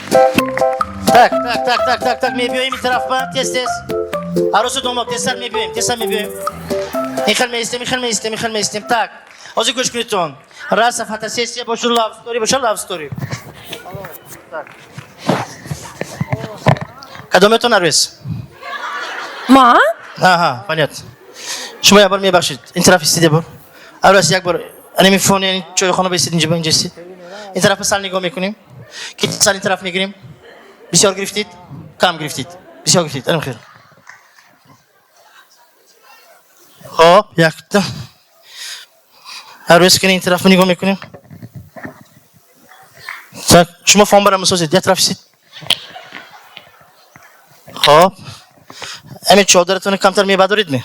Так, так, так, так, так, так, мебиёем ин тараф ба, тез, тез. Арӯсу домод, тезтар мебиёем, тезтар мебиёем. Ин хел меистем, ин хел меистем, ин хел меистем. Так, ҳозир гӯш кунедтон. Раса фотосессия бошад, love story бошад, love story. Так. Кадометон арӯс? Ман? Аҳа, понятно. Шумо як бор мебахшед. Ин тараф истид як бор. Арӯс як бор анами фони яъни чойхона бистед инҷа, инҷа истид. Ин тарафа сал нигоҳ мекунем. Ки сал ин тараф мегирем. Бисёр гирифтид? Кам гирифтид? Бисёр гирифтид. Анам хел. Хоб, якта. Арӯс кани ин тараф нигоҳ мекунем. Так, шумо фон барам месозед, як тараф истид. Хоб. Ҳамин чодаратонро камтар мебардоред ме?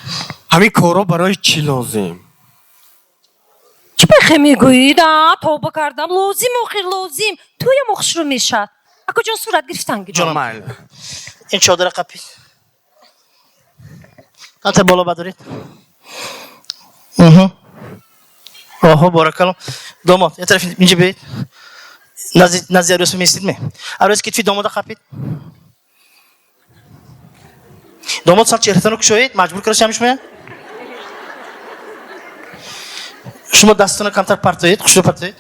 Ҳамин корро барои чӣ лозим? Чӣ бехе мегӯед? А, тавба кардам. Лозим, охир лозим. Тӯям хушрӯ мешавад. Акоҷон, сурат гирифтан гирем. Ҷонам. Майли. Ин чодара қапид. Камтар боло бардоред. Уҳу. Оҳо, боракалло. Домод, як тараф инҷа биёед. Назди арӯс меистед ме? Арӯс китфи домода қапид. Домод, сал чеҳратонро кушоед, маҷбур кардашам шумо. Шумо дастонро камтар партоед, хушрӯ партоед.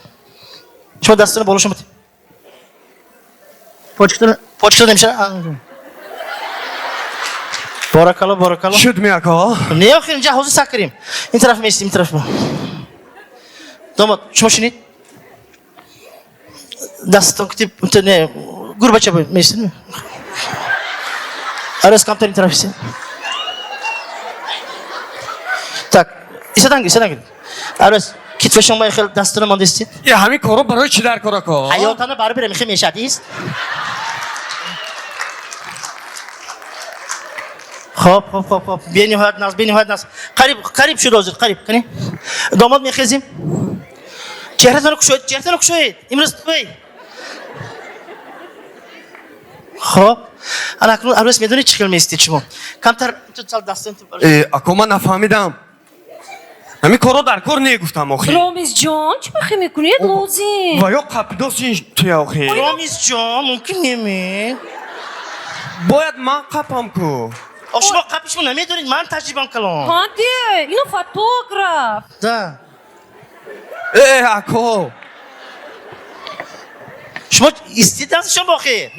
Шумо дастонро боло шумо. Почкатон, почкатон намешава. Боракалло, боракалло. Шуд ми, ако? Не, охир инҷа ҳозир сак кардем. Ин тараф меистем, ин тараф. Домод, шумо шинед. Дастатон кити, не, гурбача меистед. Арӯс, камтар ин тараф истед. Так, истадан, истадан. Арӯс, китфашон ба хел дастона монда истед. Е, ҳамин корро барои чӣ дар кор, ако? Ҳаётана барбира мехе мешад ист. Хоб, хоб, хоб, хоб. Бениҳоят наз, бениҳоят наз. Қариб, қариб шуд ҳозир, қариб. Қани? Домод, мехезем. Чеҳратонро кушоед, чеҳратонро кушоед. Имрӯз тӯй. Хоб. Ана акнун, арӯс, медонед чӣ хел меистед шумо? Камтар сал дастон. Э, ако, ман нафаҳмидам. Ҳамин корро дар кор не гуфтам охир. Ромизҷон, чӣ бехе мекунед? Лозим. Ва ё қапидос ин туя охир. Ромизҷон, мумкин неме? Бояд ман қапам ку. О, шумо қапи шумо намедонед, ман таҷрибам калон. Ҳаде, ино фотограф. Да. Э, ако. Шумо истед дасташон бохир.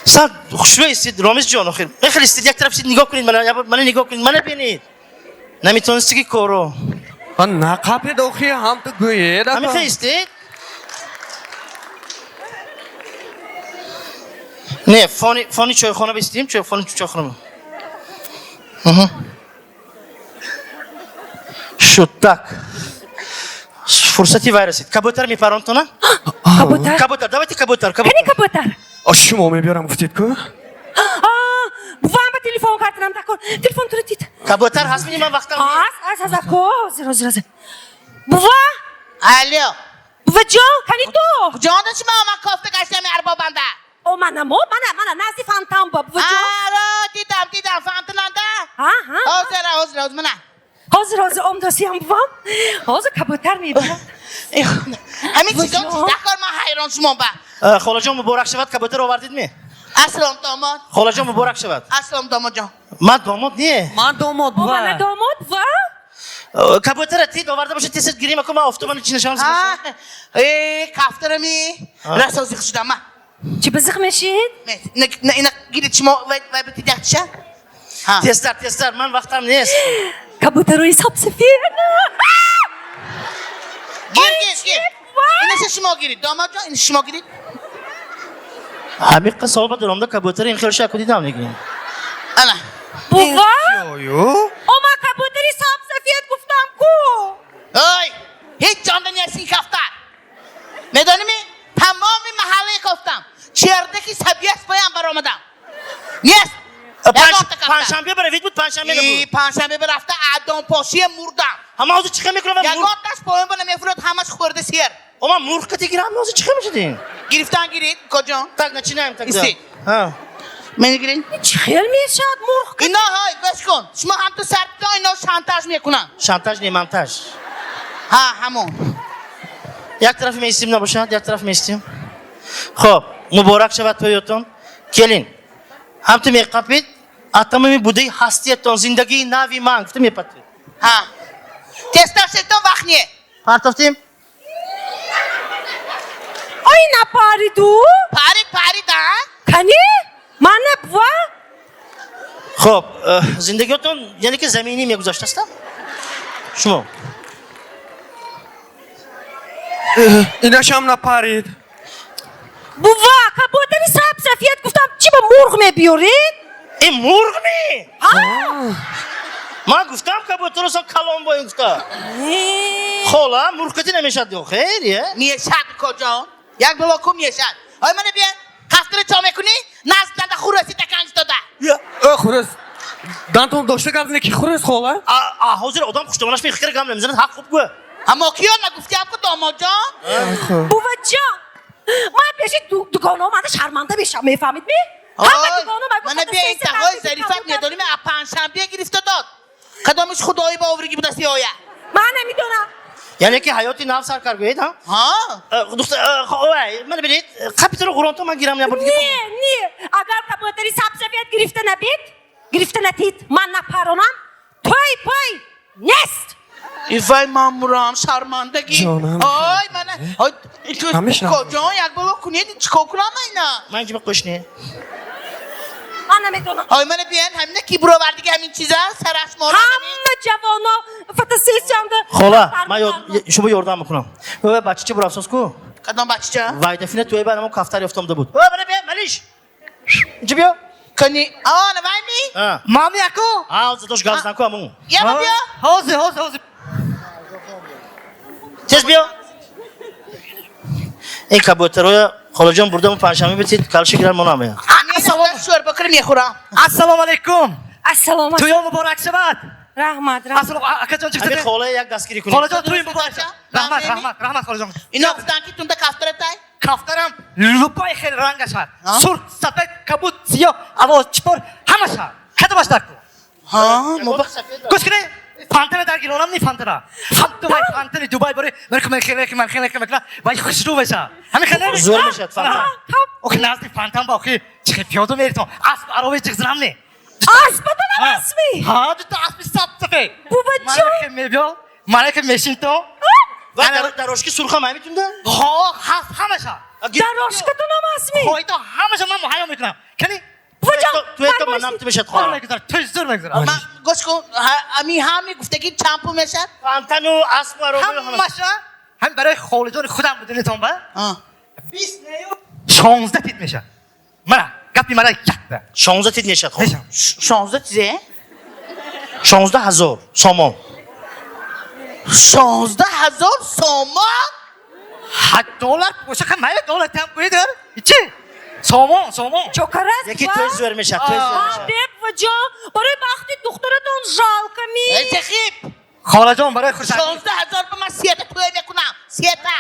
Сал хушрӯ истед, Ромизҷон, охир. Мехел истед, як тараф истед, нигоҳ кунед, мана, мана нигоҳ кунед, мана бинед. Наметонисти ки коро. Ҳа, нақапед охир, ҳам ту гӯед, ако. Ҳамин хел истед? Не, фони чойхона бистем, чой, фони чойхона. Уҳу. Шуд, так. Фурсати вай расид. Кабутар мепаронтона? Кабутар? Кабутар, давайте кабутар, Кани кабутар. кабутар? О, шумо мебиёрам гуфтед ку? А, бувам ба телефон кардам, такон. Телефон туро дид. Кабутар ҳаст мини ман вақтам. Ҳаст, ҳаст, ҳаст, ако. Ҳозир, ҳозир, ҳозир. Бува? Алло. Бува ҷон, кани ту? Ҷони шумо, ман кофта гаштам арбобанда. О, мана мо, мана, мана, назди фонтан ба, бува ҷон. Аро, дидам, дидам, фонтананда. Ҳа, ҳа. Ҳозир, ҳозир, ҳозир, мана. Ҳозир, ҳозир, омдосиям, бувам. Ҳозир кабутар мебарам. Ҳамин чизо чиз кор, ман ҳайрон шумо ба. Холаҷон, муборак шавад, кабутар овардид ми? Аслом, домод. Холаҷон, муборак шавад. Аслом, домодҷон. Ман домод не. Ман домод. О, мана домод, бува. Кабутара тид оварда бошад, тез гирим, ако ман офтобани чи нишон. Э, кафтарами. Расо зиқ шудам ман. Чӣ ба зиқ мешид? Ина гирид шумо, вай вай битид якча. Ҳа. Тезтар, тезтар, ман вақтам нест. Кабутарои сабсафед. Гир, гир, гир. Инаша шумо гирид, домодҷон, ина шумо гирид. Ҳамин қисса ба даромда кабутар ин хел шаку дидам мегӯям. Ана. Бува? Ё? О, ман кабутари сабсафед гуфтам ку. Ой, ҳеҷ ҷонда нест ин кафтар. Медонӣ ми? Тамоми маҳаллаи кофтам. Чердаки сабияс баям баромадам. Нест. Ягонта кафтар. Панҷшанбе баравид буд, панҷшанбе И набуд. Панҷшанбе рафта адонпошия мурдам. Ҳама ҳозир чӣ хел мекунам? Ягонташ поён ба намефурод, ҳамаш хӯрда сер. О, ман мурғ кати гирам, ҳозир чӣ хел мешудем? Гирифтан гирид, коҷон. Так, начинаем тогда. Истед. Ҳа. Мени гиред. Чӣ хел мешавад мурғ? Ино ҳой, гӯш кун. Шумо ҳам ту сартон ино шантаж мекунанд. Шантаж не, монтаж. Ҳа, ҳамон. Як тараф меистим, набошад, як тараф меистим. Хоб, муборак шавад тӯётон. Келин. Ҳам ту меқапид, атамами будаи ҳастиятон, зиндагии нави ман гуфта мепатид. Ҳа. Тезтар шедтон, вақт не. Партофтим? Ой, напариду? Парид, парид, а? Кани? Мана, бува? Хоб, зиндагиётон яъне ки заминӣ мегузашт аста? Шумо. Инашам напарид. Бува, кабутари саб сафед гуфтам, чӣ ба мурғ мебиёред? Ин мурғ ми? Ҳа. Ман гуфтам, кабутаро калон боин гуфта. Э. Хола, мурғ кати намешад, хейр, е? Мешад, коҷон. Як блоку мешад. Ой, мана бия. Кафтара чо мекунӣ? Назд дада хураси таканҷ дода. Э, хурес. Дантон дошта гап ки хурес, хола? А ҳозир одам хуштомонаш мехикра гам намезанад, ҳақ хуб гӯ. Аммо киё нагуфтиам ку, домодҷон? Буваҷон, ман пеши дугонаам омада шарманда мешавам, мефаҳмид ми? Ҳама дугонаам ай. Мана бия, интаҳои Зарифат медоним, а панҷшанбе гирифта дод. Кадомиш худои ба овриги будаст оя? Ман намедонам. Яъне ки ҳаёти нав сар кар гӯед, ҳа? Ҳа. Духтар, ой, мана бинед, капитаро ғуронто ман гирам набур дига. Не, не, агар кабутари саб сафед гирифта набид, гирифта натид, ман напаронам, той пой нест. Ивай, ман мурам шармандагӣ. Ҷонам. Ой, мана. Ой, Ҳамеша. коҷон, як бало кунед, чикор кунам айна? Ман инҷа қӯшне. Ман намедонам. Ой, мана биен, ҳамина ки буровардиги ҳамин чиза, сараш мора. Ҳама ҷавоно фотосессиямда. Хола, ман шумо ёрдам мекунам. Ой, бачача бурафсоз ку? Кадом бачача? Вайдафина тӯй ба намо кафтар ёфтомда буд. Ой, мана бия, малиш. Инҷа биё. Кани, а, навай ми? А. Мами яку? А, задош гап ку амун. Яма биё. Ҳозир, ҳозир, ҳозир. Тез биё. Ин кабутароя холаҷон бурдам, панҷшанбе битид, калши гиран монам. Ассалом. Шӯрба кира мехӯрам. Ассалому алайкум. Ассалому. Тӯё муборак шавад. Раҳмат, раҳмат. Ассалом, акаҷон, чиқса. Ҳамин холая як дастгирӣ кунед. Холаҷон, тӯй муборак шавад. Раҳмат, раҳмат, раҳмат, холаҷон. Ино гуфтан ки тунда кафтара тай? Кафтарам лупай хел ранга шавад. Сурх, сафед, кабуд, сиёҳ, аво, чипор, ҳама шавад. Кадомаш дар ку? Ҳа, муборак. Гӯш кунед. Фантана дар гиронам, ни фантана. Ҳам Дубай, фантани Дубай барои ман хеле хеле хеле хеле вай хушрӯ мешавад. Ҳамин хеле Зӯр мешавад фантан. Охи, назди фантан ба охи чихе пиёда меритон. Асп арови ҷиғзирам не. Аспатонам асми? Ҳа, дута аспи саб сафед. Буваҷон. Мана ки мебиё, мана ки мешинто. Ва дарошки сурхам ҳамин тунда? Ҳо, ҳаст ҳамаша. Дарошкатонам асми? Хоҳито ҳамаша ман муҳайё мекунам. Кани? Буваҷон, Туето ман нам мешад, хола. Мегузарад, тӯй зӯр мегузарад. Ман гӯш кун, ами ҳами гуфтаги чанд пул мешад? Фантану асп арови ҳамаша ҳам барои холиҷони худам будинитон ба 16 тит мешад. Мана, гапи мара якта. 16 тит мешад, хол. Мешад. 16 чизе? 16 ҳазор сомон. 16 000 сомон? Ҳа, доллар боша, ха, майли, доллар там кунед. Чи? Сомон, сомон. Чокарас, Яки тӯй зӯр мешад, тӯй зӯр мешад. Бе, буваҷон, барои бахти духтаратон жалко ми? Эҷехиб. Холаҷон, барои хурсандӣ. 16 000 ба ман сета тӯй мекунам. Сета.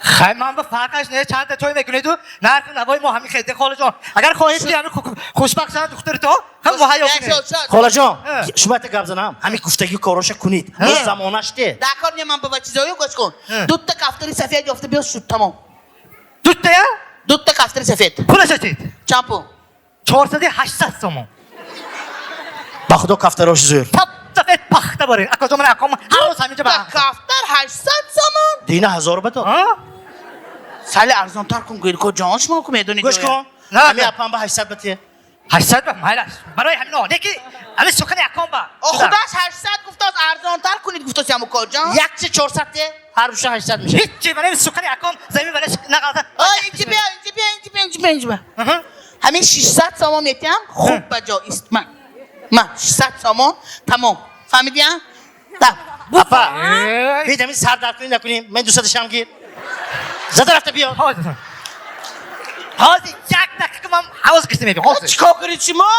Хай, ман ба фарқаш не, чанда тӯй мекунеду, нархи навои мо ҳамин хезде, холаҷон. Агар хоҳед ки ҳамин хушбахт шавад духтарито, ҳам муҳайё кунед. Холаҷон, шумо якта гап занам. Ҳамин гуфтагӣ короша кунед. Боз замонаш те. Дар кор не, ман ба чизоё, гӯш кун. Дутта кафтари сафед ёфта биё, шуд, тамом. Дуттая? Дутта кафтари сафед. Пулаша чид? Чанд пул? 400 800 сомон. Ба худо, кафтарош зӯр. Саб сафед пахта барин. Акаҷон, ман аком ҳар рӯз ҳаминҷа ба. Кафтар 800 сомон? Дина ҳазор ба дод. Сали арзонтар кун, гӯй, ҷон, шумо ку медонед. Гӯш кун. На, Ҳамин апам ба 800 ба те. 800 ба майлаш. Барои ҳамин не ки ҳамин сухани аком ба. О, худаш 800 гуфтааст, арзонтар кунед гуфтааст яму, коҷон. Якчи 400 те, ҳар душа 800 мешавад. Ҳеҷ барои сухани аком замин барои нақалта. Ой, инҷи биё, инҷи биё, инҷи биё, инҷи биё, инҷи биё. Ҳамин 600 сомон метиҳам, хуб ба ҷо ист. Ман. Ман 600 сомон, тамом. Фаҳмидӣ, а? Да. Апа, бид ҳамин сардард кунӣ накунем. Ман 200 шам гир. Зада рафта биё. Ҳозир. Ҳозир як дақиқа ман ҳавоз гирифта мебиям. Ҳозир. Чикор кунед шумо?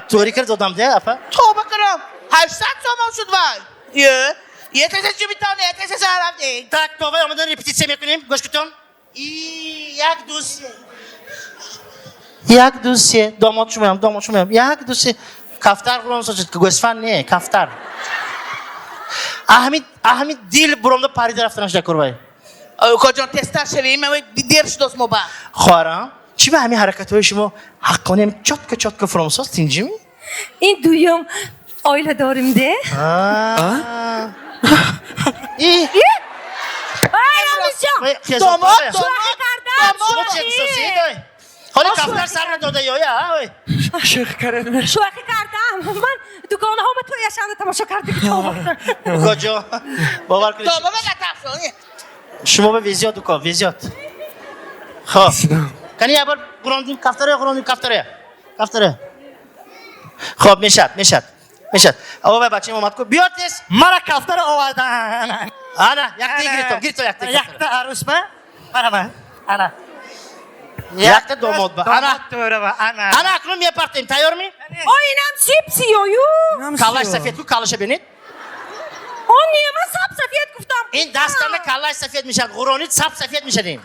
Тӯри кард додам де, апа. Тоба кунам. 800 сомон шуд вай. Е. Е, теса чубитон, е, теса сарафти. Так, то вай омадан репетитсия мекунем. Гӯш кутон. И як, ду, се. Як, ду, се. Домод шумоям, домод шумоям. Як, ду, се. Кафтар ғулом сочид, гӯсфанд не, кафтар. Аҳмид, аҳмид дил буромда парида рафтанаш дакор вай. Укаҷон, тезтар шавем, дер шудост мо ба. Хоҳарам, чӣ ба ҳамин ҳаракатҳои шумо ҳаққониам чётко, чётко фуромсоз тинҷими? Ин дуюм оила дорим де. И Ай, Рамизҷон! Домод, Шӯхӣ кардам. Шумо чӣ эҳсосед, ой? Ҳоли кафтар сар надода ёя, ой? Шӯхӣ кардем. Шӯхӣ кардам. Ман дугонаҳома тӯяшанда тамошо карда ки. Укаҷон, бовар кунед. Домод натарсон. Шумо ба везёт, уко, везёт. Хоб. Кани як бор ғурондим кафтароя, ғурондим кафтароя. Кафтароя. Хоб, мешад, мешад. Мешад. Ава бачаем омад ку. Биё тез. Мара кафтара овардан. Ана, якта гирито, гирито якта. Якта арӯс ба. Мара ана. Якта домод ба. Ана. Домод ба. Ана. Ана акнун мепартем. Тайёр ми? Ой, инам сип сиёю. Каллаш сафед ку, каллаша бинед. Он нема сап сафед гуфтам. Ин дастана каллаш сафед мешад. Ғуронид сап сафед мешадим.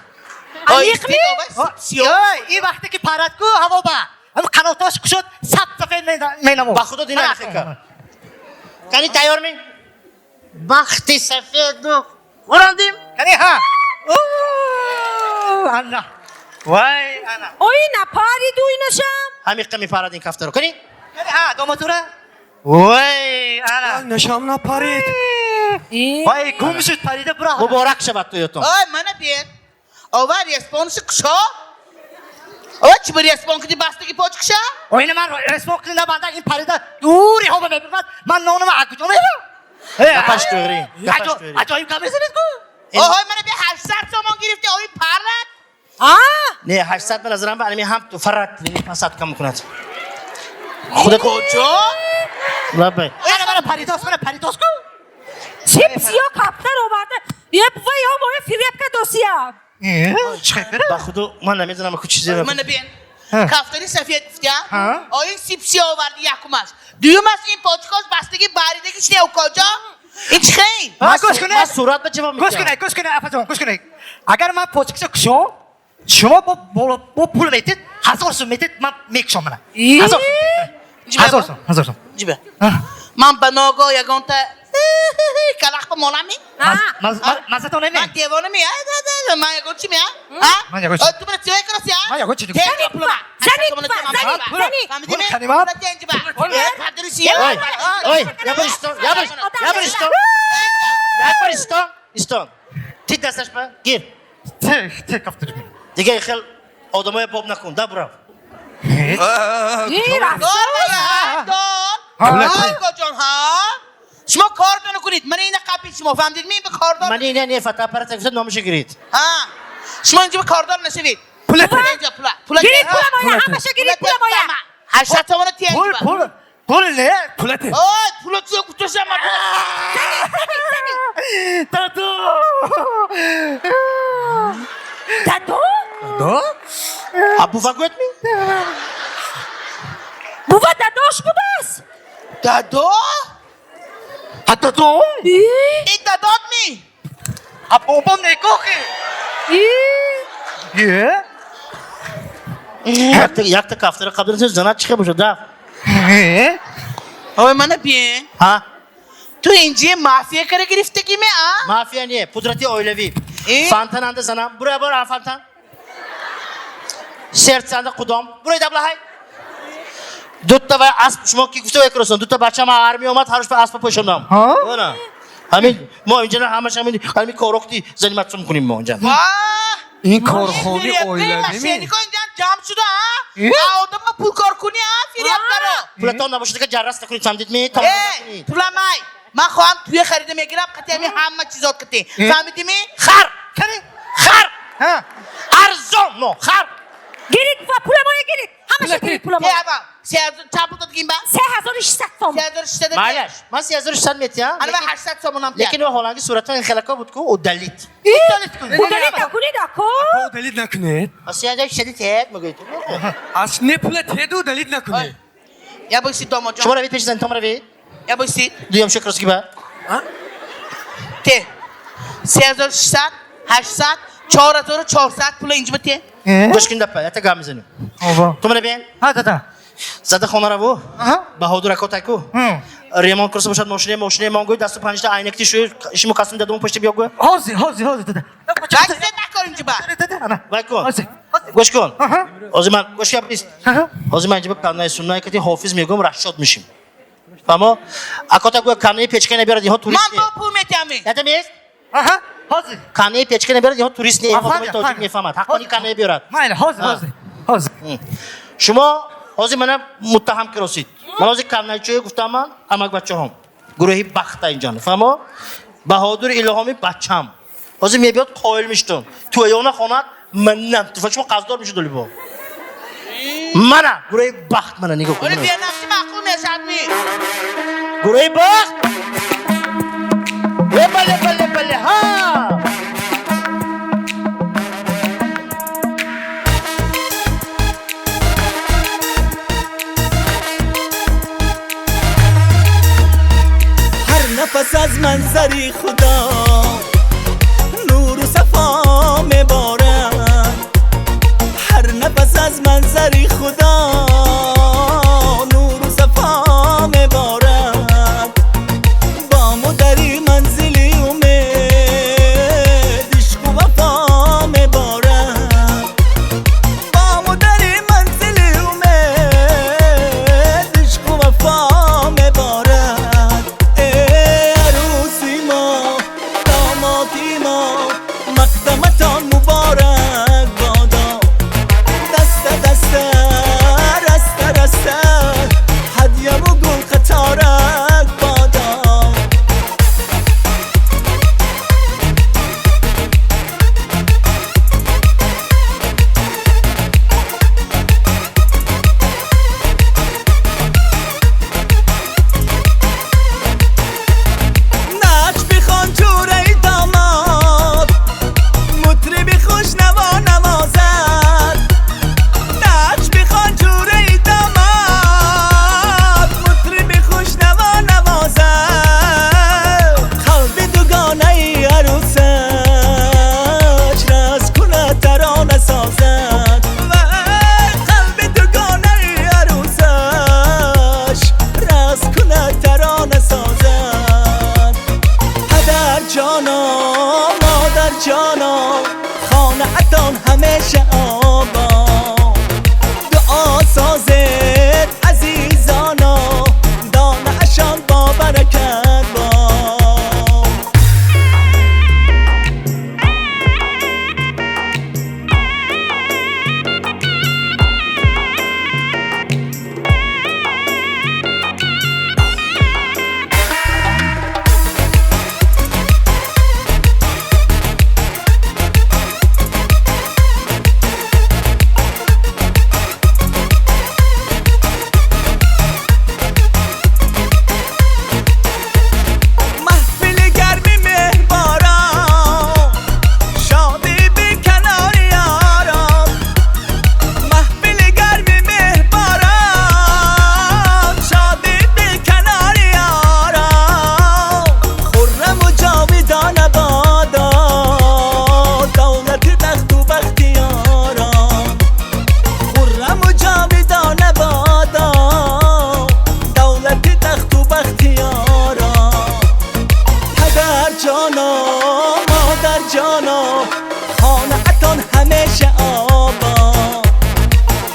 Аниқми? Ой, ин вақте ки парад ку ҳаво ба. Ҳам қанотош кушод сап сафед менамуд. Ба худо дина фикр. Кани тайёр ми? Бахти сафеду ғурондим. Кани ҳа. Ана. Вай, ана. Ой, напариду инашам. Ҳамиққа мепарад ин кафтаро. Кани? Кани ҳа, домодура. Вай, ана. Нашам напарид. Вай, гум шуд парида бура. Муборак шавад тӯятон. Ой, мана бен. Ова респонси кушо. Ова чӣ ба респон киди бастаги почкиша? Ой, ман респон киди набанда ин парида дури ҳаво мебурад. Ман нонама аз куҷо мебарам? Гапаш тӯғри. Гапаш тӯғри. Аҷоиб гап мезанед ку? Оҳой, мана бе 800 сомон гирифти, ой парад. А? Не, 800 ба назарам ба ами ҳам ту фарат пасад кам мекунад. Худо Куҷо? Лабай. Мана мана паридос, мана паридос ку? Сип сиё кафтар оварда. Е, бува ё моя фиребка досия. Ба худо ман намедонам ку чизе. Мана бен. Кафтари сафед гуфтя? Ой, сип сиё оварди якумаш. Дуюмаш ин почкош бастаги баридаги чне укоҷо? Ин чӣ хейн? Гӯш кунед. Ман сурат ба ҷавоб Гӯш кунед, гӯш кунед, апаҷон, гӯш кунед. Агар ман почкиша кушом, шумо бо пул метед, 1000 сум метед, ман мекушом мана. 1000 сум. 1000 сум, 1000 сум. Ҷибе. Ман ба ногоҳ ягонта калах ба монам ми? Мазатон неме? Ман девона ми? Ман ягон чи ми? А? Ман ягон чи? Ту мана цивай краси, а? Ман ягон чи? Тенҷ пула. Занит ба, занит, занит. Фаҳмидӣ ми? Канима? Тенҷ ба. Қадри си. Ой, ой, я бор истон, я бор, я бор истон. Я бор истон, истон. Ти дасташ ба, гир. Те, те кафтари. Дига хел одамоя боб накун, да бурав. Е, рафт. Дор, дор. Укоҷон, ҳа? Шумо кордоно кунед. Мана ина қапи шумо, фаҳмидед ми? Ба кордор. Ман ина не фотоаппарат гуфта номашо гирид. Ҳа. Шумо инҷо ба кордор нашавед. Пула Инҷо пула. Пула. Гирид пула моя, ҳамаша гирид пула моя. 800 сомона тенҷ Пул, ба. пул, пул не? Пула те. Ой, пула чиё гуфташам ман. Дадо! Дадо? До? А бува гӯяд ми? Бува дадош будааст. Дадо? А дадо? Е, Ин дадот ми? А бобом не кохи? е. Е? Якта якта кафтара қабл занат чихе бошад, да? Е? Ой, мана бин. Ҳа? Ту инҷи мафия кара гирифтагӣ ме, а? Мафия не, пудрати оилавӣ. Э? Фонтананда занам, бура бор, фонтан. Сердцанда қудом. Бурай даблаҳай. Дутта вай асп шумо ки гуфта вай курасон, дутта бачам армия омад, ҳарӯш ба аспа пӯшондам. Ҳа? Она. Ҳамин мо инҷа ҳамаш ҳамин корокти заниматься мекунем мо инҷа. Ва! Ин корхони оилавӣ ми? Мошеннико инҷа ҷамъ шуда, а? А одама пул кор кунӣ, а? Фиребкаро. Пулатон набошад, ка ҷаррас накунед, фаҳмидед ми? Э, пуламай. Ман хоҳам туя харида мегирам, қати ҳамин ҳама чизот қати. Фаҳмидӣ ми? Хар! Кани? Хар! Ҳа? Арзон но, хар! Гирид бува пула моя гирид. Ҳамаша гирид пула Те моя. ава, 3000 чанд пул додгим ба? 3600 сом. 3600. Майлаш, ман 3600 метиҳам. Ана ман 800 сомонам. Лекин ва ҳоланги суратон ин хелако буд ку, удалить. Удалить накунед, ако. Удалить накунед. А 3600 тет мегӯед. Аз не пула теду удалить накунед. Я бошид, домоҷон. Шумо равед пеши занитон равед. Я бошид. Дуюм шукр ки ба. Те. 3600, 800, 4400 пула инҷа ба те. Гӯш кун дапа, якта гап мезанем. Ова. Ту мана бин. Ҳа, дада. Зада хонараву Баҳодур ако таку ремонт курса бошад, мошине мошине мон гӯй, дасту панҷта айнакти шу ишиму касум дадому пошти биё гӯй. Ҳозир, ҳозир, ҳозир, дада. Ваксе накор инҷиба. Вай кун, гӯш кун, ҳозир ман гӯш гап нест, ҳозир ман инҷиба каннаи суннай кати ҳофиз мегӯям, расчёт мешим, фаҳмо? Акота гӯя каннаи печка набиёрад, инҳо турист. Ман бо пул метиҳам. Ядам ест? Ҳозир. Каннаи печка набиёрад, инҳо турист не, инҳо тоҷик мефаҳмад, ҳаққони каннаe биёрад. Майли, ҳозир, ҳозир, ҳозир. Шумо ҳозир мана муттаҳам киросид. Ман ҳозир каннайчое гуфтам, ман амак бачаҳом гурӯҳи бахта инҷон, фаҳмо? Баҳодур Илҳоми бачам ҳозир мебиёд, қоил мештун тӯёна хонад, манам туфа шумо қарздор мешуд олибо. Мана гурӯҳи бахт, мана нигоҳ кун. Оли бенафси маъқул мешавад ми? Гурӯҳи бахт. Бале, бале, бале, ҳа. Нафас аз манзари Худо нуру сафо меборад, ҳар нафас аз манзари Худо нуру сафо меборад. Бо модари манзили умед ишқу вафо меборад, бо модари манзили умед ишқу вафо меборад. Мақдаматон муборак бодо, даста даста раста раста ҳадяву гул қаторак бодо. Нақш бихон ҷураи домод, мутриби хушнаво навозад. Нақш бихон ҷураи домод, мутриби хушнаво навозад. Қалби дугонаи арӯсаш рақс кунад, тарона созад. Қалби дугонаи арӯсаш рақс кунад, тарона созад. Падар ҷоно, модар ҷоно, хонаатон ҳамеша обод. Дуо созед азизоно, донаашон бо баракат бод. Маҳфили гарми меҳборон, шодӣ беканори ёрон. Маҳфили гарми меҳборон, шодӣ беканори ёрон. Хурраму ҷовидона бодо давлати бахту бахтиёрон. Хурраму ҷовидона бодо давлати тахту бахтиёрон. Падар ҷоно, модар ҷоно, хонаатон ҳамеша обод.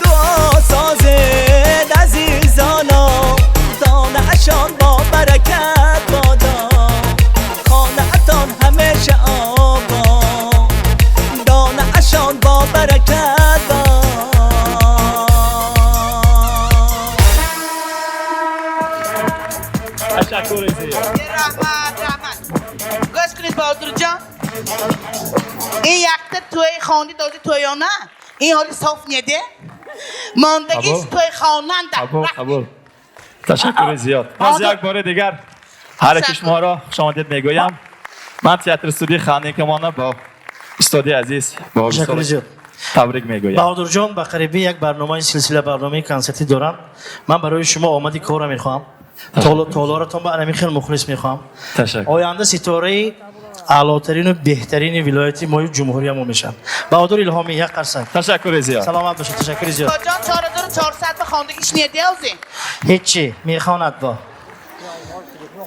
Дуо созед азизоно, донаашон бо баракат бодо. Хонаатон ҳамеша обод, донаашон бо баракат бод. Ташаккур зиёд. Раҳмат, раҳмат. Гӯш кунед, Баҳодурҷон, ин якта тӯи хонди доди тӯёна, ин ҳоли соф неде мондагиш тӯи хонанда. Қабул, қабул. Ташаккури зиёд. Боз як бори дигар ҳар яки шуморо хушомадед мегӯям. Ман театри студияи Хандинкамона бо устоди азиз бо Ташаккури зиёд. табрик мегӯям. Баҳодурҷон, ба қарибӣ як барномаи силсила барномаи консертӣ дорам. Ман барои шумо омади корро мехоҳам, толоратон ба анами хел мухлис мехоҳам. Ташаккур. Оянда ситораи аълотарину беҳтарини вилояти мои ҷумҳуриямо мешавад. Баҳодур Илҳомӣ, як қарсак. Ташаккури зиёд. Саломат бошед, ташаккури зиёд. Ҷон, 4000. 1400 ба хондагиш не делзи. Ҳеҷи мехонад бо.